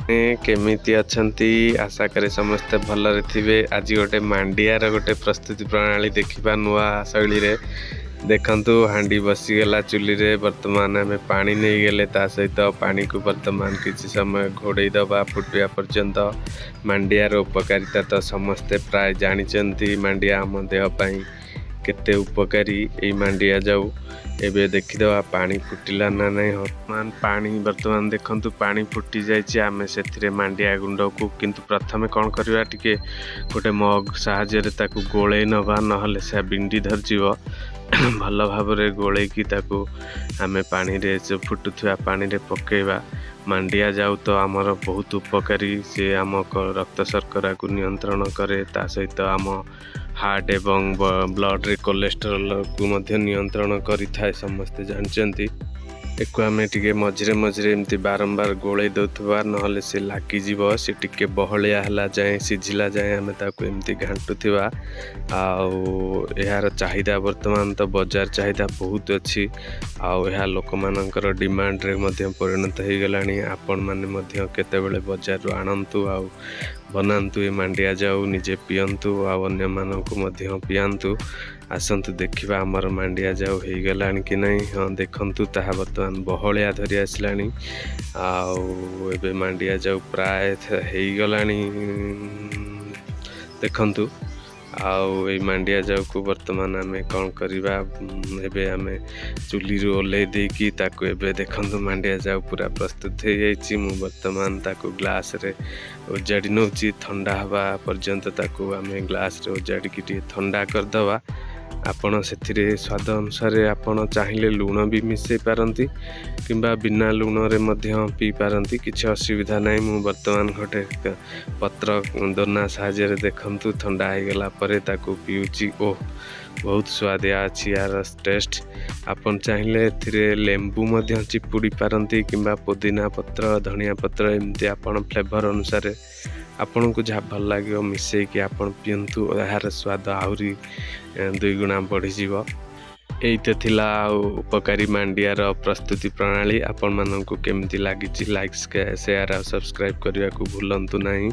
କେମିତି ଅଛନ୍ତି? ଆଶା କରେ ସମସ୍ତେ ଭଲରେ ଥିବେ। ଆଜି ଗୋଟେ ମାଣ୍ଡିଆର ଗୋଟେ ପ୍ରସ୍ତୁତି ପ୍ରଣାଳୀ ଦେଖିବା ନୂଆ ଶୈଳୀରେ। ଦେଖନ୍ତୁ, ହାଣ୍ଡି ବସିଗଲା ଚୁଲିରେ। ବର୍ତ୍ତମାନ ଆମେ ପାଣି ନେଇଗଲେ, ତା ସହିତ ପାଣିକୁ ବର୍ତ୍ତମାନ କିଛି ସମୟ ଘୋଡ଼େଇ ଦେବା ଫୁଟିବା ପର୍ଯ୍ୟନ୍ତ। ମାଣ୍ଡିଆର ଉପକାରିତା ତ ସମସ୍ତେ ପ୍ରାୟ ଜାଣିଛନ୍ତି, ମାଣ୍ଡିଆ ଆମ ଦେହ ପାଇଁ କେତେ ଉପକାରୀ। ଏଇ ମାଣ୍ଡିଆ ଯାଉ ଏବେ ଦେଖିଦେବା ପାଣି ଫୁଟିଲା ନା ନାହିଁ। ବର୍ତ୍ତମାନ ପାଣି, ବର୍ତ୍ତମାନ ଦେଖନ୍ତୁ, ପାଣି ଫୁଟି ଯାଇଛି। ଆମେ ସେଥିରେ ମାଣ୍ଡିଆ ଗୁଣ୍ଡକୁ କିନ୍ତୁ ପ୍ରଥମେ କ'ଣ କରିବା, ଟିକେ ଗୋଟେ ମଗ୍ ସାହାଯ୍ୟରେ ତାକୁ ଗୋଳେଇ ନେବା, ନହେଲେ ସେ ବିଣ୍ଡି ଧରିଯିବ। ଭଲ ଭାବରେ ଗୋଳେଇକି ତାକୁ ଆମେ ପାଣିରେ, ସେ ଫୁଟୁଥିବା ପାଣିରେ ପକାଇବା। ମାଣ୍ଡିଆ ଯାଉ ତ ଆମର ବହୁତ ଉପକାରୀ। ସେ ଆମ ରକ୍ତ ଶର୍କରାକୁ ନିୟନ୍ତ୍ରଣ କରେ, ତା ସହିତ ଆମ ହାର୍ଟ ଏବଂ ବ୍ଲଡ଼ରେ କୋଲେଷ୍ଟ୍ରଲକୁ ମଧ୍ୟ ନିୟନ୍ତ୍ରଣ କରିଥାଏ, ସମସ୍ତେ ଜାଣିଛନ୍ତି। ଏକୁ ଆମେ ଟିକେ ମଝିରେ ମଝିରେ ଏମିତି ବାରମ୍ବାର ଗୋଳେଇ ଦେଉଥିବା, ନହେଲେ ସେ ଲାଗିଯିବ। ସେ ଟିକେ ବହଳିଆ ହେଲା ଯାଏଁ, ସିଝିଲା ଯାଏଁ ଆମେ ତାକୁ ଏମିତି ଘାଣ୍ଟୁଥିବା। ଆଉ ଏହାର ଚାହିଦା ବର୍ତ୍ତମାନ ତ ବଜାର ଚାହିଦା ବହୁତ ଅଛି, ଆଉ ଏହା ଲୋକମାନଙ୍କର ଡିମାଣ୍ଡରେ ମଧ୍ୟ ପରିଣତ ହେଇଗଲାଣି। ଆପଣମାନେ ମଧ୍ୟ କେତେବେଳେ ବଜାରରୁ ଆଣନ୍ତୁ ଆଉ ବନାନ୍ତୁ ଏ ମାଣ୍ଡିଆ ଯାଉ, ନିଜେ ପିଅନ୍ତୁ ଆଉ ଅନ୍ୟମାନଙ୍କୁ ମଧ୍ୟ ପିଆନ୍ତୁ। ଆସନ୍ତୁ ଦେଖିବା ଆମର ମାଣ୍ଡିଆ ଯାଉ ହେଇଗଲାଣି କି ନାହିଁ। ହଁ, ଦେଖନ୍ତୁ, ତାହା ବର୍ତ୍ତମାନ ବହଳିଆ ଧରି ଆସିଲାଣି ଆଉ ଏବେ ମାଣ୍ଡିଆ ଯାଉ ପ୍ରାୟ ହେଇଗଲାଣି। ଦେଖନ୍ତୁ, ଆଉ ଏଇ ମାଣ୍ଡିଆ ଯାଉକୁ ବର୍ତ୍ତମାନ ଆମେ କ'ଣ କରିବା? ଏବେ ଆମେ ଚୁଲିରୁ ଓହ୍ଲେଇ ଦେଇକି ତାକୁ ଏବେ ଦେଖନ୍ତୁ, ମାଣ୍ଡିଆ ଯାଉ ପୁରା ପ୍ରସ୍ତୁତ ହେଇଯାଇଛି। ମୁଁ ବର୍ତ୍ତମାନ ତାକୁ ଗ୍ଲାସରେ ଓଜାଡ଼ି ନେଉଛି। ଥଣ୍ଡା ହେବା ପର୍ଯ୍ୟନ୍ତ ତାକୁ ଆମେ ଗ୍ଲାସରେ ଓଜାଡ଼ିକି ଟିକେ ଥଣ୍ଡା କରିଦେବା। ଆପଣ ସେଥିରେ ସ୍ୱାଦ ଅନୁସାରେ ଆପଣ ଚାହିଁଲେ ଲୁଣ ବି ମିଶାଇ ପାରନ୍ତି କିମ୍ବା ବିନା ଲୁଣରେ ମଧ୍ୟ ପିଇପାରନ୍ତି, କିଛି ଅସୁବିଧା ନାହିଁ। ମୁଁ ବର୍ତ୍ତମାନ ଗୋଟେ ପତ୍ର ଦୋନା ସାହାଯ୍ୟରେ, ଦେଖନ୍ତୁ, ଥଣ୍ଡା ହେଇଗଲା ପରେ ତାକୁ ପିଉଛି। ଓହ, ବହୁତ ସୁଆଦିଆ ଅଛି ୟାର ଟେଷ୍ଟ। ଆପଣ ଚାହିଁଲେ ଏଥିରେ ଲେମ୍ବୁ ମଧ୍ୟ ଚିପୁଡ଼ି ପାରନ୍ତି କିମ୍ବା ପୋଦିନା ପତ୍ର, ଧନିଆ ପତ୍ର, ଏମିତି ଆପଣ ଫ୍ଲେଭର ଅନୁସାରେ ଆପଣଙ୍କୁ ଯାହା ଭଲ ଲାଗିବ ମିଶାଇକି ଆପଣ ପିଅନ୍ତୁ। ଏହାର ସ୍ୱାଦ ଆହୁରି ଦୁଇଗୁଣା ବଢ଼ିଯିବ। ଏଇ ତ ଥିଲା ଆଉ ଉପକାରୀ ମାଣ୍ଡିଆର ପ୍ରସ୍ତୁତି ପ୍ରଣାଳୀ। ଆପଣମାନଙ୍କୁ କେମିତି ଲାଗିଛି? ଲାଇକ୍, ସେୟାର ଆଉ ସବସ୍କ୍ରାଇବ୍ କରିବାକୁ ଭୁଲନ୍ତୁ ନାହିଁ।